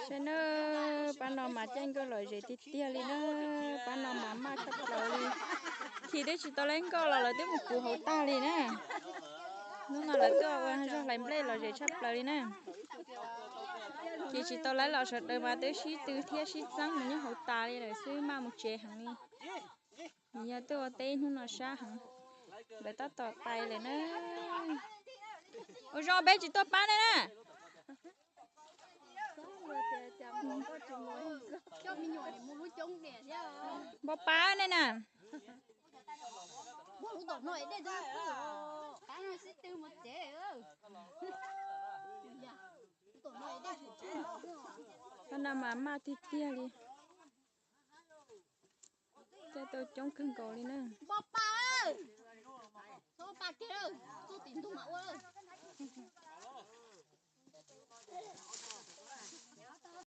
Saib na, pab no mas caij nkoj lom zem tiag tiag li na, pab no mas maj tshaj plaws li. Khi twb tsis tau laib nkoj los lawv twb mus kuv hauv tag li na. Hnub no lawv tuaj ua zog hlais nplej lom zem tshaj plaws li na. Khi tsis tau laib los sawv daws mas twb sib tw thiab sib txeeb mus nyob hauv tas li lawm xwb, maj mus tsev heev li. Yog tuaj ua teb hnub no sab heev, lawv tab tom pais lawm na. Ua zoo peb tsis tuaj pab nej na. Npau pab nej na. Pab no mas maj tiag tiag li. Caij tau coob kawg nkaus li na. Npau pab, txhob pab kiag, txog tim ntug mas ua.